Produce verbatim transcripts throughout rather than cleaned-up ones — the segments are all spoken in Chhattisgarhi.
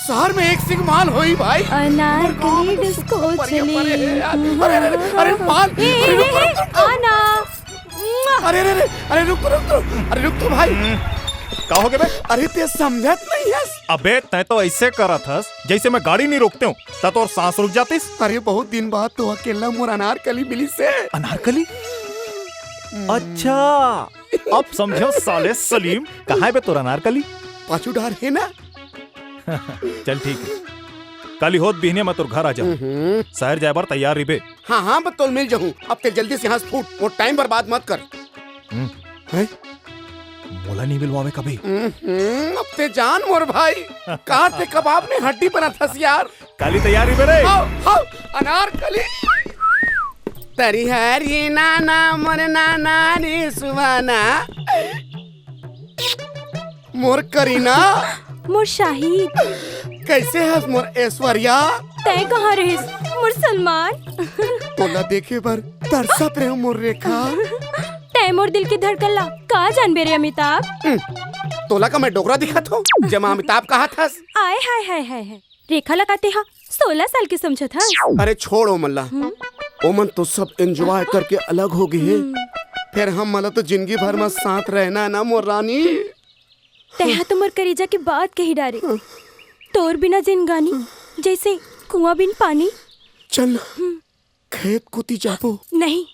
शहर में एक से एक माल होई भाई। अनारकली डिस्को चली। अरे, अरे, अरे, अरे, माल। ए, अरे, ए, रुक, ए, रुक, रुक। आना। अरे, अरे, अरे, अरे, रुक, रुक, रुक। अरे, रुक तो भाई। हम्म, का हो गे बे? अरे, ते समझत नहीं हस। अबे, तैं तो ऐसे करत हस, जैसे मैं गाड़ी नहीं रोकते हूँ, त तोर सांस रुक जातिस। अरे, बहुत दिन बाद तो अकेला मोर अनारकली मिलिस हे। अनारकली? हम्म। अच्छा, अब समझो साले सलीम, कहाँ हे बे तोर अनारकली? पाछू डार हे ना। चल ठीक हे, काली होत बिहनिया मैं तोर घर आ जाहूँ। हम्म। शहर जाए बर तैयार रहिबे। हाँ, हाँ, मैं तोल मिल जाहूँ। अब ते जल्दी से यहाँ से फूट, मोर टाइम बर्बाद मत कर। हम्म। हैं? मोला नहीं मिलवावे कभी। हम्म, अब ते जान मोर भाई, काट के कबाब में हड्डी बनात हस यार। काली तैयार रहिबे रे। हाव, हाव, अनारकली। तरी हरी नाना, मोर नाना रे सुहाना। मोर करीना। मोर शाहिद। कैसे हस मोर ऐश्वर्या? तैं कहाँ रहिस मोर सलमान? तोला देखे बर तरसत रहेंव मोर रेखा। तैं मोर दिल के धड़कन ला का जानबे रे अमिताभ? हम्म, तोला का मैं डोकरा दिखत हों, जेमा अमिताभ कहत हस? आय हाय हाय हाय हाय। रेखा ला का तेंहा सोलह साल के समझत हस? अरे छोड़ ओमन ला। हम्म? ओमन तो सब एंजॉय करके अलग हो गे हे। हम्म। फेर हमन ला तो जिंदगी भर में साथ रहना हे ना मोर रानी। तेंहा तो मोर करेजा के बात कहि डारे। हाँ। तोर बिना जिनगानी जैसे कुआं बिन पानी। चल ना, हम्म। खेत कोती जाबो। नहीं,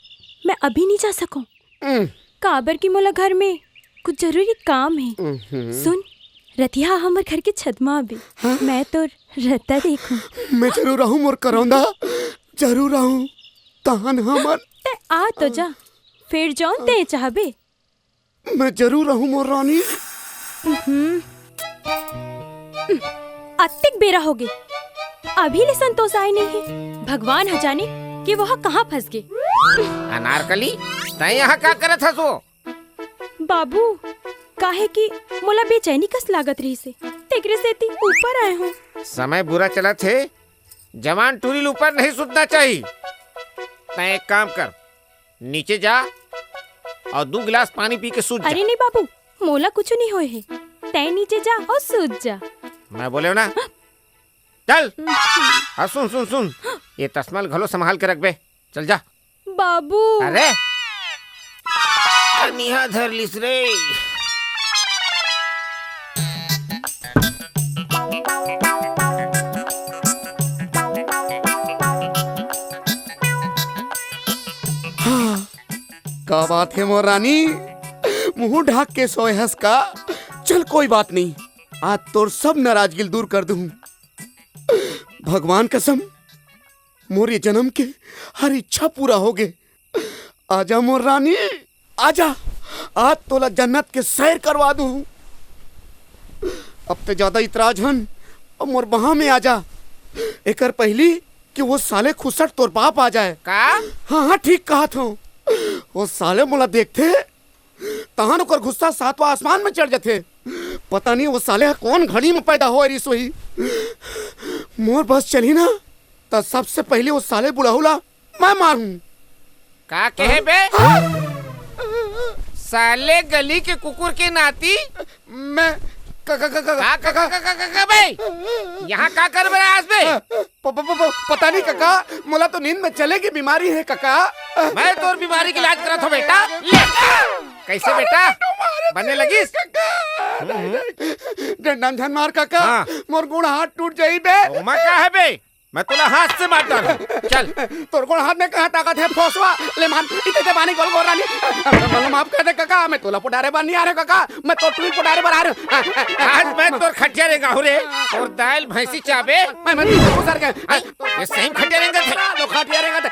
मैं अभी नहीं जा सकूं। हम्म। काबर कि मोला घर में कुछ जरूरी काम हे। हम्म। सुन, रतिहा हमर घर के छत म आबे। हाँ? मैं तोर रद्दा देखूं। मैं जरूर आहूं मोर करौंदा, जरूर आहूं। तहन हमन तैं आ तो जा, फेर जौन तैं चाहबे। मैं जरूर आहूं मोर रानी। हम्म। अतेक बेरा होगे, अभी ले संतोष आय नइ हे। भगवान ह जाने कि वो ह कहाँ फंस गे। अनारकली, तैं यहाँ का करत हस वो? बाबू, काहे कि मोला बेचैनी कस लागत रहिस हे, तेकरे सेती ऊपर आय हों। समय बुरा चलत हे, जवान टूरी ल ऊपर नहीं सुतना चाही। तैं एक काम कर, नीचे जा अउ दू गिलास पानी पी के सूत जा। अरे नहीं बाबू, मोला कुछु नहीं होय हे। तैं नीचे जा अउ सूत जा। मैं बोलेंव ना, चल। अउ सुन, सुन, सुन, ये तसमा ल घलो संभाल के रखबे। चल जा। बाबू। अरे, कनिहा धर लिस रे। हाँ, का बात हे मोर रानी? मुंह ढाक के सोए हस का? चल कोई बात नहीं, आज तोर सब नाराजगी ल दूर कर दूं। भगवान कसम, मोर ये जनम के हर इच्छा पूरा होगे। आजा मोर रानी, आजा, आज तोला जन्नत के सैर करवा दूं। अब ते ज्यादा इतरा झन, अब मोर बाह में आजा। एकर पहिली कि वो साले खुसट तोर बाप आ जाए। का? हाँ, हाँ, ठीक कहत हों। वो साले मोला देखथे, तहन ओकर गुस्सा सातवां आसमान में चढ़ जथे। पता नहीं वो साले ह कौन घड़ी में पैदा होए रिहिस होही। मोर बस चलही ना, त सबसे पहिली वो साले बुढ़ऊ ला मैं मारहूं। का कहे बे? हाँ? साले गली के कुकुर के नाती। मैं क-, क-, क-, क-, का, का, का, का, का, का, का बे? यहाँ का कर बर आस बे? प-, प-, प-, प-, पता नहीं काका, मोला तो नींद में चले के बीमारी हे काका। मैं तोर बीमारी के इलाज करत हों बेटा। ले। कैसे बेटा? बने लगिस? काका, हम्म। डंडा म झन मार काका। हाँ। मोर गोड़ हाथ टूट जाही बे। ओमा का हे बे? मैं तोला हाथ से मार डालूं। चल। तोर गोड़ हाथ में कहाँ ताकत हे, भोसवा? ले मान, इते ते बानी गोल गोर रानी। मोला माफ कर दे काका, मैं तोला पोटारे बर नहीं आ रहे काका, मैं तोर टूरी पोटारे बर आ रहे हूँ। आज मैं तोर खटिया रेंगाहूं रे, तोर दाल भैंसी चाबे। मैं, मैं, तू सर के। ये सही में खटिया रेंगथे। लो खटिया रेंगथे।